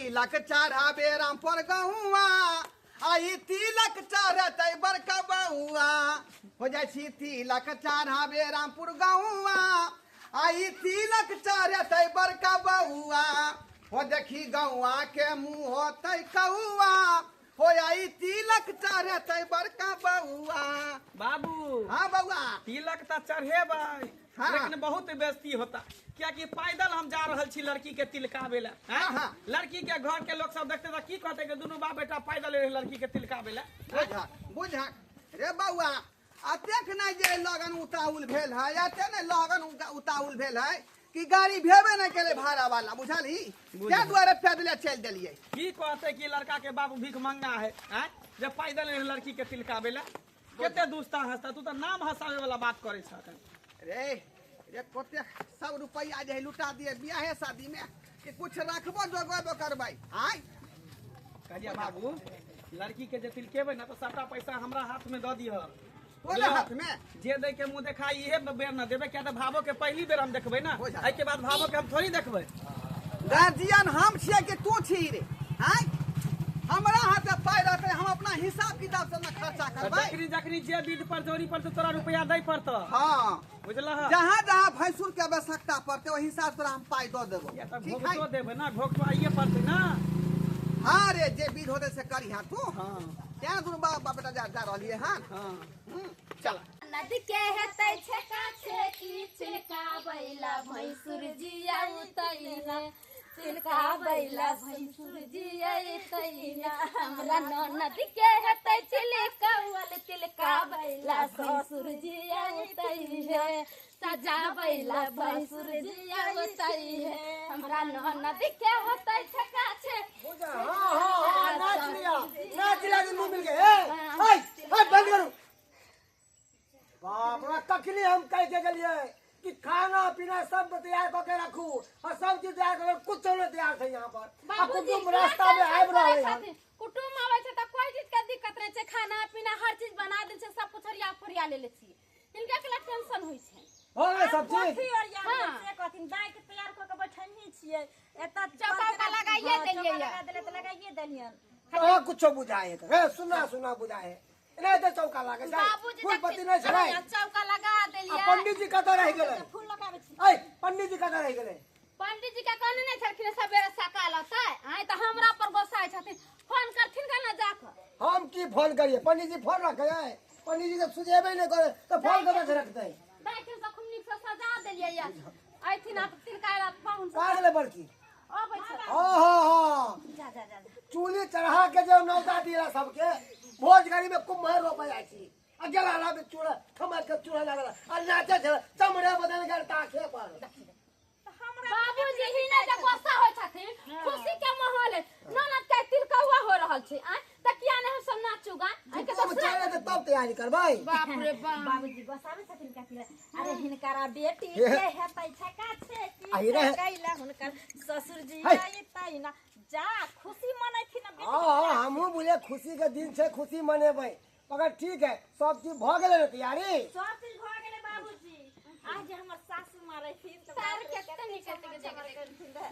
तिलक चढ़ाबे रामपुर गहुआ, आई तिलक चढ़तै बड़का बउआ। हो जाइ छी तिलक चढ़ाबे रामपुर गहुआ, आई तिलक चढ़तै बड़का बउआ। हो देखी गौआ के मुँह होतै कौआ, हो आई तिलक चढ़तै बड़का बउआ। बाबू। हाँ बउआ। तिलक तऽ चढ़ेबै। हाँ। लेकिन बहुत बेइज्जती होता, कियाकि पैदल हम जा रहल छी लड़की के तिलकाबे ला। हाँ, हाँ। लड़की के घर के लोग सब देखते तऽ की कहते कि दुनू बाप बेटा पैदल रहे लड़की के तिलकाबे ला। बुझा बुझा रे बउआ, अतेक नहि जे लगन उताहुल भेल है, एते नहि लगन उताहुल भेल है कि गाड़ी भेबे नहि केलै भाड़ा वाला, बुझलही? बुझल। ताहि दुआरे पैदले चलि देलियै। की कहते कि लड़का के बाप भीख मंगा है, आँय? जे पैदल रहे लड़की के तिलकाबे ला, कते दुस्ता हंसता, तू तऽ नाम हंसावे वाला बात करे छह। रे रे, कते सब रुपैआ जे है लुटा दिए बियाहे शादी में कि कुछ रखबो जोगबो करबै आँय? कहलियै बाबू, लड़की के जे तिलकेबै ने तऽ सबटा पैसा हमरा हाथ में दऽ दिह। तोरे हाथ में? जे दै के मुंह देखाई इहे बेर न देबै, किया तऽ भावो के पहली बेर हम देखबै ना, हो जा। एहि के बाद भावो के हम थोड़ी देखबै। गार्जियन हम छियै कि तू छी रे? आँय, हमरा हाथ में पाइ रहतै, हम अपना हिसाब किताब से न खर्चा तऽ करबै। जखनी जखनी जे विध पर जोड़ी पड़तै तोरा रुपया दै पड़तौ। हाँ। बुझलह? जहाँ जहाँ भैंसुर के आवश्यकता पड़तै ओहि हिसाब से तोरा हम पाइ दऽ देबो। किया तऽ ठीक है? घोघटो देबै ना, घोघटो आइए पड़तै ना। हाँ रे, जे विध होतै से करिहा तू। हाँ। तें दुनू बाप बाप बेटा जा जा रहलियै हन। हाँ। चल। नदी के हेतै छेका छेकी, छिलका बैला भैंसुर जिया उतैला, छिलका बैला भैंसुर जिया उतैला। हमरा ननद के हेतै छिलकौअल, तिलका बैला भैंसुर जिया उतैले, सजा बैला भैंसुर जिया उतैले। हमरा ननद के हेतै छेका छेकी। हाँ हाँ हाँ, नाच लिया नाच लिया, दुनू मिल के। ए ए ए, बंद करू। बाप रे, कखनी हम कह के गेलिए कि खाना पीना सब तैयार करके रखू और सब चीज तैयार करके, कुछ नहीं तैयार थे यहाँ पर। आ बाबूजी, कुटुम्ब रास्ता में आबि रहले हन। कुटुम्ब आबै छै तऽ कोई चीज के दिक्कत नहि छै, खाना पीना हर चीज बना दै छै, सब कुछ ओरिया फोरिया लेले छियै, हिनका के टेंशन होइ छै। हो गेलै सब चीज? कथी ओरिया? हाँ। से कहथिन दाइ के तैयार कऽ के बैठनही छियै एतऽ। चौका उका लगाइए हाँ, देलियै चौका यऽ। लगा देलियै तऽ लगाइए देलियन। कहाँ कुछो बुझाए है रे, सुना सुना बुझाए है, नहीं तो चौका लागे छै। बाबूजी फूल पत्ती नहीं छै। देखथिन, चौका लगा आ देलियै। पंडित जी कतऽ रहि गेलै? फूल लगाबै छी। ऐ, पंडित जी कतऽ रहि गेलै? पंडित जी के कहने नहि छलखिन सबेरे सकाल अतै? आँय, तऽ हमरा पर गोसाइ छथिन, फोन करथिन गे ने जाकऽ। हम की फोन करिए? पंडित जी फोन रखे है? पंडित जी जब सुझेबे नहीं करे तो फोन कतऽ से रखते? देखिन से खूब नीक से सजा देलियै यऽ, अयथिन आ तिलकाय पाहुन कहाँ गेलै बड़की? अबै छै। हाँ हाँ हाँ। जा जा जा जा। चूल्ही चढ़ा के जे नौता दिया सबके, भोज घड़ी में कुम्हर रोपे जाइ छी आ गेला में चूल्हा थमा के चूल्हा लागल आ नाचे छल, चमड़े बदल गेल ताके पर। बाबूजी हिने जे गुस्सा होइ छथिन, खुशी के माहौल है, ननद के तिलकौआ हो रहल छै, आँय, तऽ किया नहि हम सब नाचू गा? आँय के कुटुम्ब चले तऽ तब तैयारी करबै। बाप रे बाप। बाबूजी गोसाबै छथिन कथी लए? अरे हिनकर बेटी के हेतै छका छेकी, आ हिने- छकैला हुनकर ससुर जी है। अयतै ना, जा खुशी मनैथिन ना बेटी। हाँ हाँ, हमहूँ बुझे खुशी के दिन छै, खुशी मनेबै, मगर ठीक है, सब चीज भऽ गेलै ने तैयारी? सब चीज भऽ गेलै बाबूजी। आज जे हमर सासू माँ रहथिन तऽ तार बाप रे, कते नीक कते हेतै चमर करथिन रहए।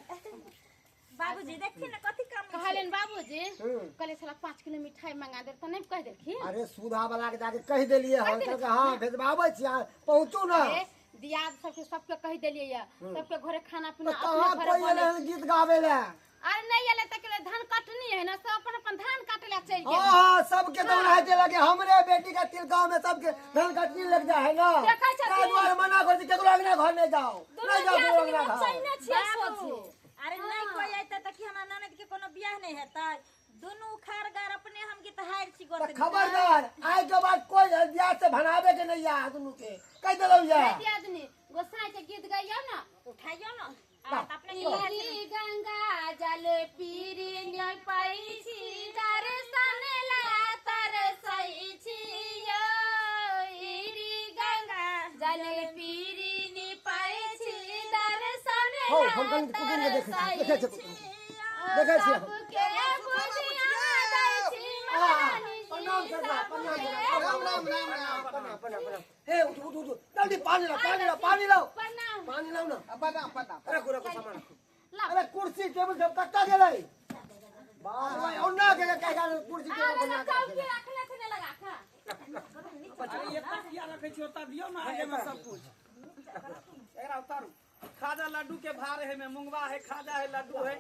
बाबूजी देखथिन ने कथी काम छै। कहलियनि बाबूजी, हम्म। कहले साला 5 किलो मिठाई मंगा दे तऽ नहि कहि देलखिन? अरे सुधा वाला के जाके कहि देलियै हन, कहलकै हाँ भेजबाबै छी, अहाँ पहुँचू ने। ए, दियाद सबके सबके कहि देलियै यऽ, सबके घरे खाना पीना तऽ अपने कहाँ घरे कोइ बनै। एलै हन गीत गाबै लए? अरे नहि एलै तऽ केले धान कटनी है ना, सब अपन अपन धान काटे ला चलि गेल। हाँ हाँ, सबके तो ओनाहिते लगे, हमरे बेटी के तिलकाव में सबके धान कटनी लग जाए है ना। देखै छथिन। ताहि दुआरे मना कर छी, केकरो अंगना घर नहीं जाओ, दुनू नहीं जाओ केकरो दियादनी अंगना में घर। चैने छियै बाबू, सोझे। अरे नहीं कोई अयतै तऽ की हमरा ननद के कोनो बियाह नहीं हेतै? दुनू उखाड़ गार अपने हम गीत हारि छी तऽ गोतनी। खबरदार, आइ के बाद कोई बियाह से भनाबे के नहीं या दुनू के कहि देलहुँ या। हे दियादनी, गोसाई के गीत गैयौ ना। उठाइयो ना। आ, तऽ अपने के इएह छै। पीरी गंगा जल पीरी निपै छी, दर्शन ला तरसै छी यौ। पीरी गंगा जल पीरी निपै छी, दर्शन हौ, ला हम कनि कुकुर के देखै छी, देखै छी तरसै कुकुर के। छी। देखै छी हम। सबके बुझिया दै छी आ, महारानी जी, प्रणाम सरकार, प्रणाम सरकार। राम राम राम राम। प्रणाम प्रणाम प्रणाम। हे, उठू उठू उठू, जल्दी पानी लाओ, पानी लाओ, पानी लाओ। प्रणाम। पानी लाओ ना। प्रणाम प्रणाम। रखू रखू, सामान रखू। लाओ। अरे कुर्सी टेबुल सब कतऽ गेलै? छी ओता दियौ ना आगे में सब कुछ। एकरा उतारू। खाजा लड्डू के भार है में, मुंगवा है, खाजा है, लड्डू है,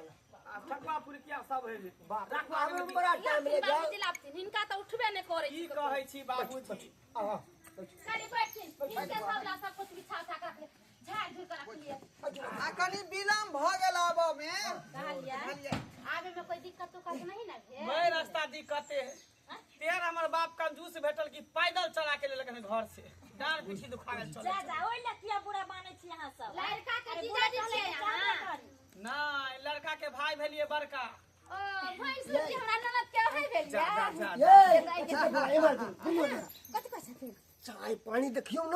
आ ठकुआ पुरकिया सब है में। राखू आगे में। बड़ा टाइम ले जाओ। बाबूजी लाबथिन, हिनका तऽ उठबे नहि करै की कहै छी बाबूजी? आहा कनी बैठथिन, हिनके सब ला सब कुछ बिछा उछा के रखलियै, झाड़ झूड़ के रखलियै। आ कनी विलम्ब भऽ गेल आबऽ में। कहलियै आबे में कोई दिक्कत उक्कत नहीं ना भेल? मैं रास्ता दिक्कते है। तेर हमर बाप कंजूस भेटल कि पैदल चला के लेलक हन घर से, डाँड़ पीठी दुखा गेल चले। जा जा ओहि ला किया बुरा मानै छी अहाँ सब? लड़का के जीजाजी छियै अहाँ? नहीं, लड़का के भाई भेलिए बड़का। ओ भैंसुर जी हमरा ननद के ओहे भेल जा जा जा। ये एमर दुनू कथि कहै छथिन? चाय पानी देखियौ न,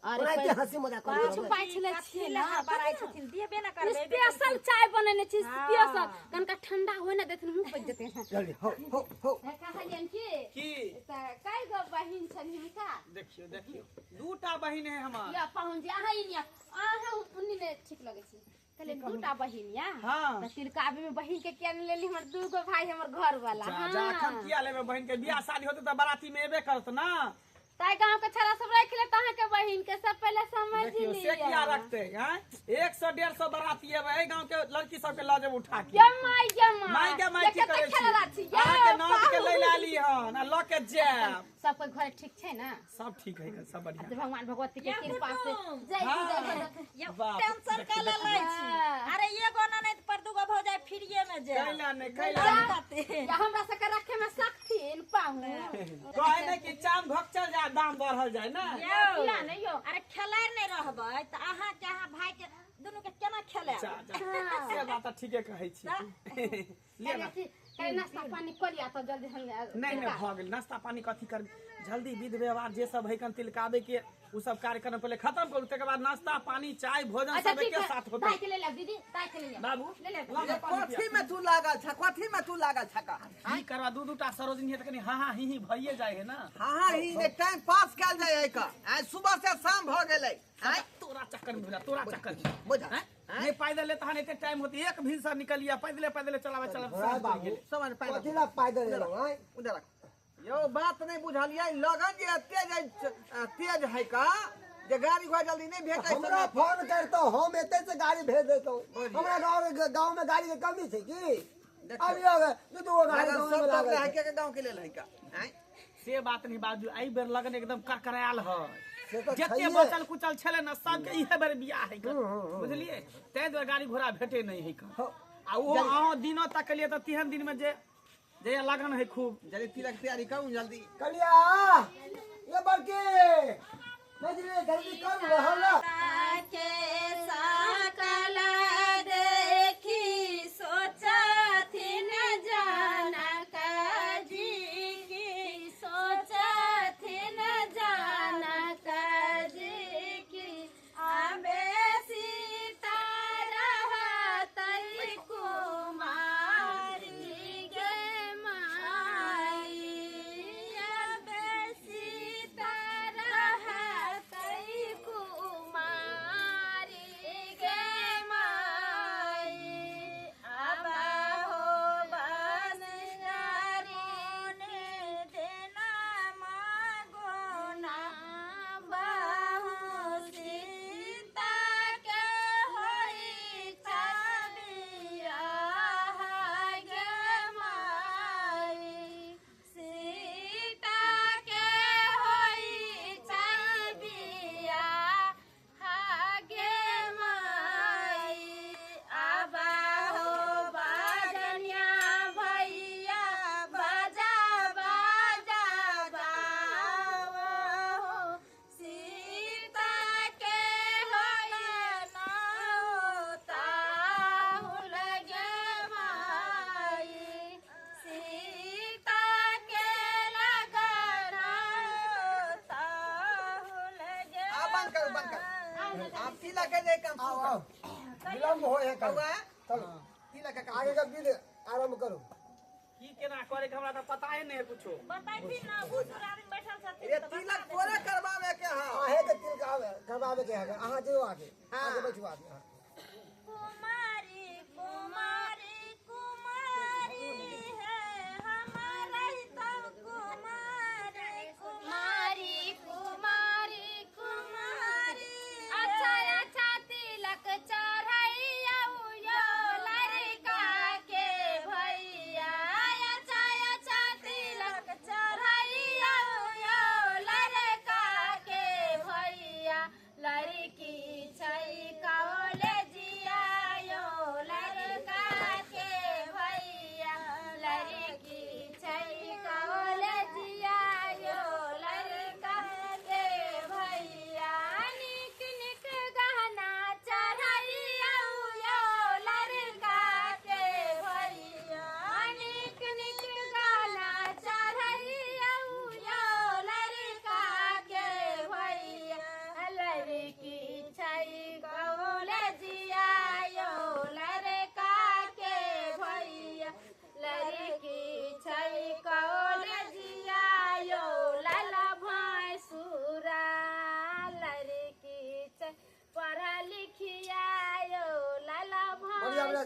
ओनाहिते हंसी मजाक करू। पाछू पाछू ले छियै ना, बड़ाइ छथिन, देबे ना करबै। स्पेशल चाय बनेने छी, स्पेशल। कनका ठंडा होय ना देथिन, मुँह पकि जेतै। जल्दी हो हो हो। कहलियनि की की तऽ कय गो बहिन छनि हिनका? देखियो देखियो, दूटा बहिन है हमार। या पाहुन जी अहाँ ई अहाँ उन्नी ने ठीक लगै छी। कहलियनि दूटा बहिन या हाँ। तऽ तिलकाबे में बहिन के किया नहि लेली? हमर दू गो भाई हमर घर वाला। जा जा, अखन किया लेबै बहिन के? बियाह शादी होते तऽ बाराती में एबे करत ना। ताहि गाँव के छोरा सब राखि लेत अहाँके बहिन के, सब पहिले समझ देखियो से किया लिअ। रखते हैं? 100 150 बाराती एबै, एहि गाँव के लड़की सब के लऽ जेब उठा के। गे माय गे माय, माय के माय की कते करै छी? खेलला छी यै, अहाँके ननद के पाहुन। लै लाली हन आ लऽ के जायब। सब कोई घर ठीक छै ना? सब ठीक है, सब बढ़िया। भगवान भगवती के कृपा से जय हाँ। जय भगवती। यौ, बाप, टेंशन देखियौ, का ले लै छी? हाँ। अरे एगो ननद पर दूगो भौजाइ फ्रीये में जाय। कैला नहि, कैला नहि। या हमरा सबके रखे में सकथिन पाहुन? कहे नहि कि चाम घोकचल जाय, दाम बढ़ल जाय ना। यौ, किया नहि यौ? अरे खेलाइ नहि रहबै तऽ अहाँ के अहाँ भाई के दुनू के केना खेलायब? जा जा, से बात तऽ ठीके कहै छी। लिअ ना। कनि नाश्ता पानी कऽ लिअ तऽ जल्दी हम नहीं नहीं, भऽ गेल नाश्ता पानी। कथी करबै? जल्दी विध व्यवहार जे सब है कन तिलकाबे के, उ सब कार्यक्रम पहिले खत्म करू, तकर बाद नाश्ता पानी चाय भोजन अच्छा सब ठीक एके है, साथ होतै। दाइ के ले ले दीदी, दाइ के ले ले। बाबू ले ले। ला ना पानी पिया। कथी में तू लागल छ? कथी में तू लागल छ का? की करबा, दू दूटा सरोजनी है तऽ कनि हा हा ही ही भइए जाइ है ना। हाँ हाँ ही ने टाइम पास कयल जाय है का। आइ सुबह से शाम भऽ गेलै। आइ तोरा चक्कर में भेला, तोरा चक्कर में बुझा। हैं? नहीं पैदल ले तहन एते टाइम होती, एक भिनसर निकलिया पैदले पैदले चलावे चलावे भोला साँझ पड़ि बाबू गेलै। समझ पाइ कथी ला पैदल एलहुँ आँय? उधर रख। यौ बात नहीं बुझलियै, लगन जे तेज है, तेज है का जे गाड़ी घोड़ा जल्दी नहीं भेटै। हमरा फोन करतो, हम एते से गाड़ी भेज देतौ। हमरा गाँव गाँव में गाड़ी के कमी छै की? देखियौ। अब यौ दू दू गो गाड़ी लगन गाँव सब में तब लागल है छै। के गाँव के लेल है का? आँय से बात नहीं बाजू, एहि बेर लगन एकदम करकरायल है। से तऽ जते छैहे। बचल कुचल छलै ना सबके इहे बेर बियाह है का, बुझलियै? ताहि दुआरे गाड़ी घोड़ा भेटे नहीं है का। हो। आ ओहो अहाँ दिनो तकलियै तऽ तेहन दिन में जे जे लगन है खूब। जल्दी तिलक तैयारी करू जल्दी। कलिया ये बड़की मजरे जल्दी करू रहल ना। के सकल देखी सोचथिन जनक जी की, सोचथिन जनक जी की, आबे सीता रहतै कुमारी गे माई, आबे सीता रहतै कुमारी गे माई, आबा हो बनगारी देना मागो ना बाहु, सीता के होई बियाह गे माई, सीता के होई बियाह गे माई, आबा हो बाजनिया भैया बाजा बाजा गावो, सीता के होई ताहुल गे माई, सीता के लगन ताहुल गे। आ बंद करू बंद करू। आब तिलक के जे काम आओ शुरू आओ, विलम्ब होय है करू। कल। बौआ, चलो तिलक के काम आगे का विध आरंभ करू। की केना करे के हमरा तऽ पताए नहीं है कुछो। बताइथिन ना, बूढ़ सूढ़ आदमी बैठल छथिन रे तऽ तिलक बता तोरे करवावे के हौ। आहे के तिलक आवे करवावे के है, अहाँ जो आगे हाँ। आगे बैठू आगे, हाँ। कुमारी कुमारी कुमारी है हमारा तब कुमारी कुमारी कुमारी कुमारी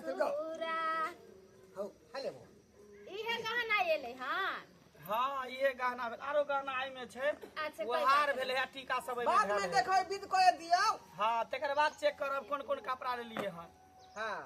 भैंसुरा। हो हेले बो इहे गहना एलै हां। हां इहे गहना भेल, आरो गहना एहि में छै। अच्छा, वो हार भेलै है, टीका सब एहि में बाद में भेल है। देखो विध कर दियौ। हां तकर बाद चेक करब कोन कोन कपड़ा लेलिए हन। हां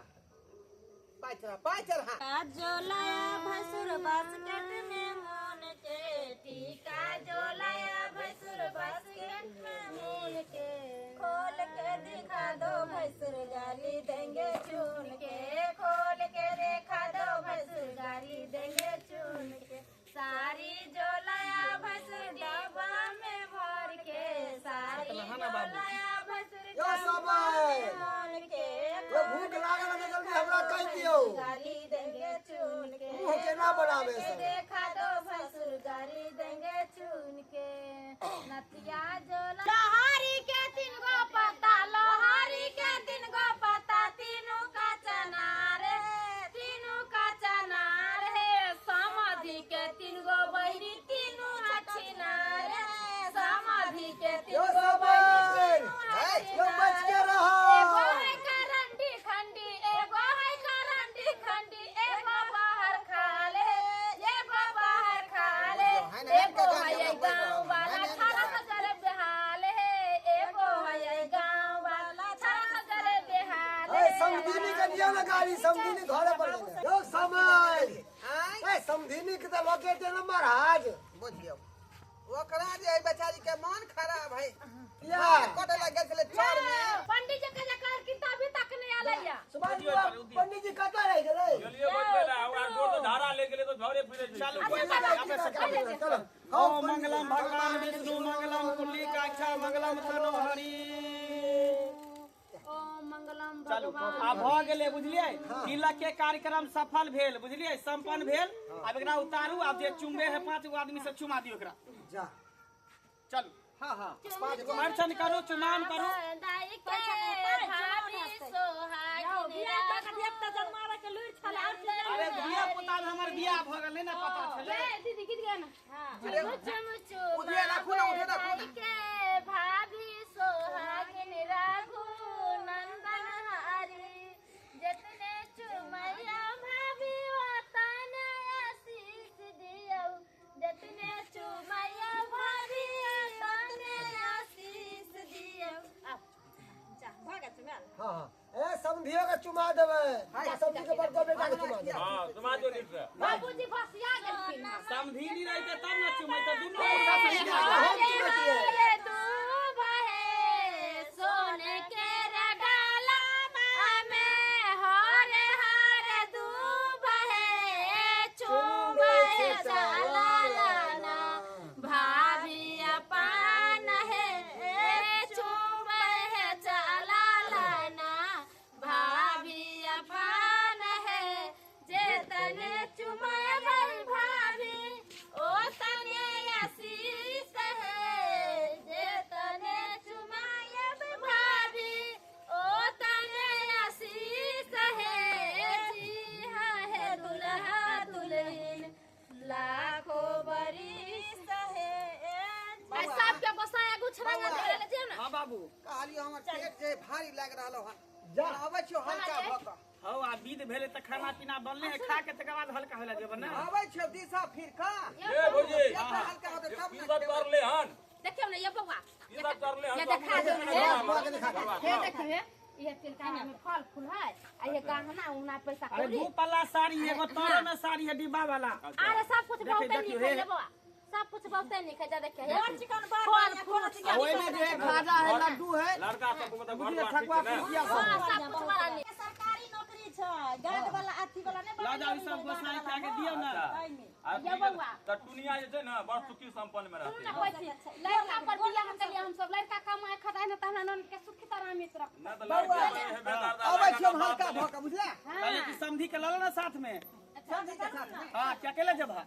पाइ चढ़ा, पाइ चढ़ा। जो लाया भैंसुर बास्केट में मोन के, टीका जो लाया भैंसुर बास्केट में मोन के, खोल के दिखा दो भैंसुर गाली देंगे चुन के, खोल के देखा दो भैंसुर गाली देंगे चुन के, सारी जो लाया भैंसुर डब्बा में भर के, सारी जो लाया भैंसुर डब्बा में मोन के, यो भूख लागल है जल्दी हमरा कह दियो, गाली देंगे चुन के, मुंह केना बनावे सब देखा दो भैंसुर गाली देंगे चुन के, नथिया जो लोहारी के तीन गो पत्ता, लोहारी के तीन गो पत्ता, तीनों का चना रे, तीनों का चना रे, समाधि के तीन गो बहिनी तीनों हछिना रे, समाधि के तीन यो गो सब बहिनी यो बच के रहो। एगो है करंडी खंडी, एगो है करंडी खंडी, एगो बाहर खाले, एगो बाहर खाले, एगो है गांव वाला छाला सजल बेहाल है, एगो है गांव वाला छाला सजल बेहाल ए समधिनी के दियो ना गाली, समधिनी घरे पर गेलै। यो समय ए समधिनी के त लके दे ना महाराज। बुझियौ ओकरा जे है बेचारी के मन खराब है, या कटे लग गेल छलै चोर में। पंडित जी के जकर किताब अभी तक नहीं आलैया। सुभाष पंडित जी कतऽ रहि गेलै? चलिए बजबै ला ओकरा गोर तो धारा ले गेलै तो झरे फिरे छै। चलू चलो चलो। ओम मंगलम भगवान विष्णु मंगलम कुल्ली काक्षा मंगलम तनोहरि। ओम मंगलम चलू भगवान। आब भ गेलै बुझलियै, तिलक के कार्यक्रम सफल भेल बुझलियै, संपन्न भेल। आब एकरा उतारू, आब जे चुमबे है 5 गो आदमी से चुमा दियौ एकरा। जा चलू हां हां परछन करू, चुमान करू। दाई के भाभी सोहागिन अरे धिया पुता में हमर बियाह भ गेल नहीं ना पता छलै। दीदी गीत गा ना। अरे उठे राखू ना, उठे राखू ना। के भाभी सोहागिन राघु नंदन हरि, जितने चुमैया भाभी ओतने आशीष दियौ, जितने चुमैया भाभी ओतने आशीष दियौ। हां हां ए समधियो के चुमा देबै, समधी के बड़को बेटा के चुमा देबै। हां चुमा दियो नीक से। बाबूजी बसिया गेलखिन। समधिनी रहते तब ना चुमैते, दुनू हरे दूब है सोने के रडाला में, हरे हरे दूब है चुमे चला लाना, भाभी अपन है चुमे चला लाना, भाभी अपन है, जेतने चुमबै भाभी ओ तने आशीष है, जेतने चुमायब भाभी ओ तने आशीष है, जी हाँ है दुल्हा दुल्हन लाखों बरिस है। सबके गोसाया गुछरंगा देले जेब ना। हां बाबू कहलियो हमर पेट जे भारी लाग रहल हन, जा आबै छियो हल्का भ क। हौ आ विध भेलै त खाना पीना बनले है, खा के तकर बाद हल्का होला जेब ना। आबै छियो दिशा फिर का ए भौजी पेट हल्का होतै तब की ना सब खेबै। करले हन, देखियौ ने ये बौआ, की सब करले हन? ये देखा दो ने, देखा दे। हे देखियौ हे, ये तिलका में फल फूल है आ ये गहना उहना पैसा अरे कौड़ी। दू पल्ला साड़ी एगो तोरो में साड़ी है डिब्बा वाला। अरे सब कुछ देखियौ, बहुते देखियौ, नीक है हे। बौआ, सब कुछ बहुते नीक है। जा देखियौ हे चिकन बार फल फूल आ ओइ में जे खाजा है लड्डू है लड़का सब को मतलब घर बुझलियै, द्वार ठकुआ ठीक छै ने? पुड़िया सब। हां सब कुछ बड़ा नीक। सरकारी नौकरी छै, गार्ड वाला अथी वाला नहि। लऽ जाउ ई सब गोसाई के आगे दियौ ना। आ ये बौआ। त टुनिया जे छै ना बड़ सुखी संपन्न में सुन रहतै। ना कहै छी, लड़का पर बियाह केलियै हम सब, लड़का कमाए खटाए ना त हमरा ननद के सुखी आरामित रख। ना त लड़की हेबे करता। आबै छियो हम हल्का भ क बुझला। कहलियै कि समधी के लऽ ले ना साथ में। समझी के साथ में। हां क्या अकेले जेबहा?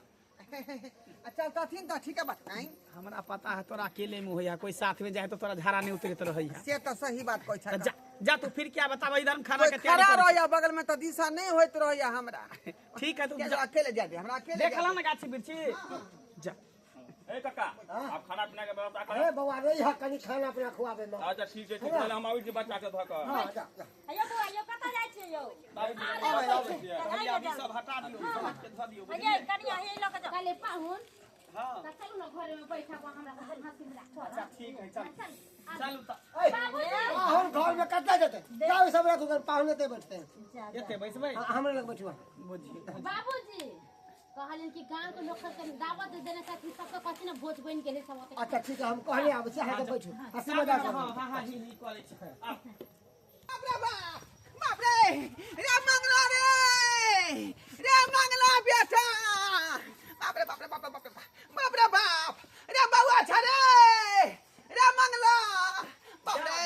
अच्छा तथिन त ठीक है बात नहीं। हमरा पता है तोरा अकेले में होया, कोई साथ में जाए तो तोरा झाड़ा नहीं उतरत रहैया। से त सही बात कहै त छ। जा जा तू फिर क्या बताब, इधर हम खाना कोई के तैयारी खड़ा करै रहैया बगल में त दिशा नहीं होइत रहैया हमरा। छी। ठीक है तू किया जा। अकेले जा दे हमरा, अकेले देख जा ला दे। ना गाछी बिरछी जा। ए काका आप खाना पीना के व्यवस्था अरे करो। बौआ रही है कनी खाना पीना खुआबे में। अच्छा ठीक छै, ठीक छै, हम आबै छी बच्चा के धऽ कऽ। हां जा जा। अयो बौआ, यो कतऽ जाइ छी? यौ। बाबूजी आबै आबै। कहलियै अभी सब हटा दियौ, सब के धऽ दियौ। ये कनिया हे लऽ के जाउ। कहले पाहुन हां त चलू न घरे में बैठब, हमरा हंसी मजाक चल। अच्छा ठीक है, चल चलू त। पाहुन घर में कतऽ जेतै? जाउ ई सब राखू, पाहुन एतै बैठतै। एते बैसबै? हाँ, हमरा लग बैठुआ। बुझिए बाबूजी कहलिन कि गांव के लोग सबके दावत देने छथिन, सबके कहथिन ने भोज बनि गेलै सब ओतै। अच्छा ठीक है, हम कहले आबै छी, अहाँके बैठू, हंसी मजाक हां करू। हां हां ही ही करै छी। आ बाप रे बाप, बाप रे, रे मंगला रे, रे मंगला बेटा, बाप रे बाप रे बाप रे बाप रे बाप रे बाप रे बउआ छ रे, रे मंगला बाप रे।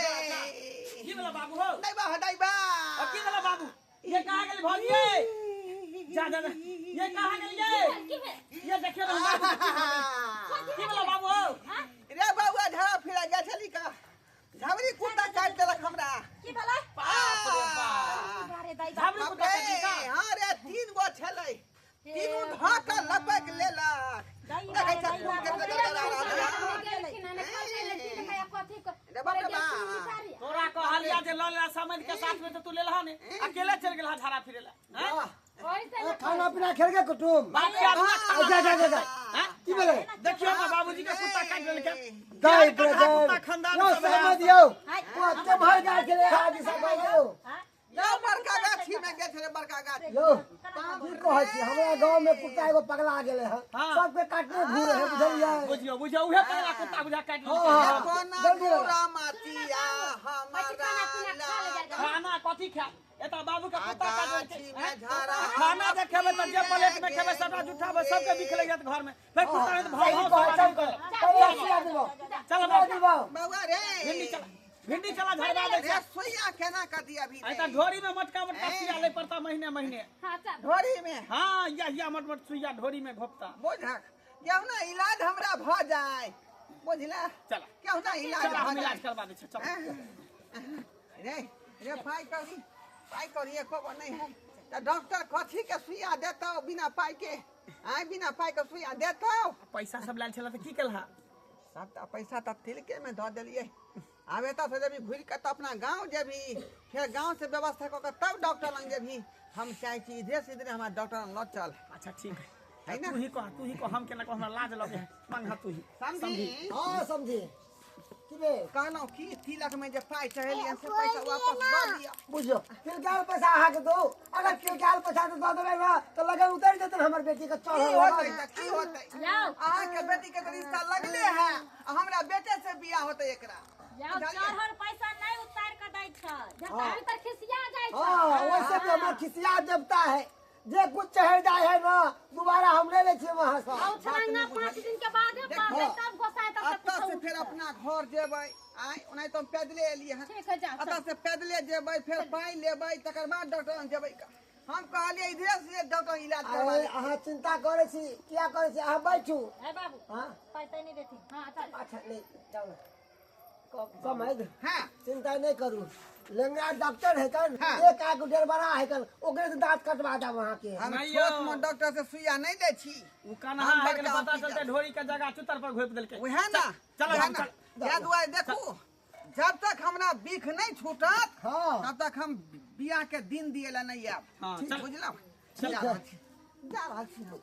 की भेला बाबू हो? दैबा हो दैबा। अब की भेला बाबू? ये कहाँ गेली भौजी? जा जा जा, ये कहाँ गेली ये? की भेल? ये देखियो ना बाबू के की भऽ गेल। की भेला बाबू हो? रे बउआ झड़ा फिरा गेल छली का झबरी कुत्ता काटि देलक हमरा। की भेलै? बाप रे बाप, अरे दाइ। झाबरी बाप कुत्ता रे, काटि का? हाँ रे, 3 गो छलै, तीनू धऽ कऽ लपकि लेलक। देखै छ खून के गेलखिन हन, कहलखिन कि कथी रे बाप रे बाप। तोरा कहलिया जे लऽ लेला समझ के साथ में, तो तू लेलहा ने, अकेले चल गेलहा झाड़ा फिरे ला। हैं? ए, खाना पीना खेलके कुटुम? बाप के आदमी आ, जा जा जा जा। हैं? की भेलै? देखियो ना बाबूजी के कुत्ता काटि लेलकै। गाय कटहा कुत्ता खानदान यौ सब है। समझ यौ, केम्हर गाय छलै हाजी साहब यौ? यौ बड़का गाछी में गेल छलै, बड़का गाछी। यौ की कहै छी, हमरा गाँव में कुत्ता एगो पगला गेलै हन, हाँ। सबके काटने घूरे है, बुझलियै? बुझियो बुझियो, उहे पगला कुत्ता बुझा काटि हाँ, लेलकै। हाँ। कोना जल्दी लगा। पूरा मातिया हमारा लागा। खाना कथी खा? एता बाबू के कुत्ता काटि गाछी लेलकै। में हैं? झाड़ा खाना जे खेबै तऽ जे प्लेट में खेबै सबटा जुठाबै, सबके बिखलै जायत घर में। फेर कुत्ता रहत भाव सही भाव कहै सब आदमी छै। करत। कहिया सुइया देबौ? चल सुइया बाबू, देबौ? बउआ रे, भिंडी चला, भिंडी चला, झड़वा दै रे छै। सुइया केना कऽ दिया अभी? एता ढोरी में मटका मटका सुइया लै पड़ता महीने महीने। हां चल। ढोरी में? हाँ, या या मट मट सुइया ढोरी में घोपता। बुझक केहू ना इलाज हमरा भऽ जाय, बुझला? चला केहू ना इलाज चला, भऽ हम जाय। इलाज करवा दै छै, चल। रे रे पाइ कौड़ी, पाइ कौड़ी एको गो नहि है तऽ डॉक्टर कथी के सुइया देतौ बिना पाइ के? आँय, बिना पाइ के सुइया देतौ? पैसा सब लायल छला तऽ की केलहा? सबटा पैसा तऽ तिलके में धऽ देलियै। आब एतऽ से जेबही घुरि कऽ तऽ अपना गाँव जेबही, फेर गाँव से व्यवस्था कऽ कऽ तब डॉक्टर लग जेबही। हम चाहै छी इधरे से इधरे हमरा डॉक्टर लग लऽ चल। अच्छा ठीक है, है ना? तू ही कह, तू ही कह, हम केना कह, हमरा लाज लगे है। मांग तू ही। समझी? हाँ समझी, की भेल? कहलहुँ कि तिलक में जे पाइ चढ़ेलियै से पैसा वापस दऽ दिअ। बुझियौ, तिलकाल पैसा अहाँके दू, अगर तिलकाल पैसा दऽ देबै ने तऽ लगन उतरि जेतै हमर बेटी के की चढ़ल। होतै तऽ की होतै? जाओ। अहाँके बेटी के तऽ रिश्ता लगले है, आ हमरा बेटे से बियाह होतै एकरा। जाओ। चढ़ल पैसा नहि उतारि कऽ दै छै। जब अभी तक खिसिया जाइ छै। हाँ, वैसे भी हमर खिसिया देवता है, जे कुछ चढ़ जाए है ना दोबारा हम ले लै छियै वहाँ से। और छलंगा 5 दिन के बाद पड़तै तब गोसाई तब एतऽ से फेर अपना घर जेबै। आँय, ओनाहि तऽ हम पैदले एलियै हँ। ठीक है, जाओ। एतऽ से पैदले जेबै, फेर पाइ लेबै, तकर बाद डॉक्टर लग जेबै। हम कहलियै इधरे से डॉक्टर इलाज करवा अरे ले। अहाँ चिंता करै छी, किया करै छी? अहाँ बैठू। हे बाबू, हाँ। पैसा नहि देथिन। हां चल। अच्छा नहीं, जाओ ना। समझ। हाँ। चिंता नहीं करू, लेंगा डॉक्टर है कन। हाँ। एक आग डेढ़ बड़ा है कन, ओकरे से दांत कटवा देब अहाँ के। हम नहीं छोट यौ। मोट डॉक्टर से सुइया नहीं दै छी। उ कन्हा हम है के बड़का पता हॉस्पिटल। चलते ढोरी के जगह चुतर पर घोप देलकै। उएह ना। चल उएह हम ना। चल। इएह दुआरे देखू, जब तक हमरा बीख नहीं छूटत हाँ। तब तक हम बियाह के दिन दिए ला नहीं आयब। हाँ, चल। बुझलहुँ? जा रहल छी, जा रहल छी हम।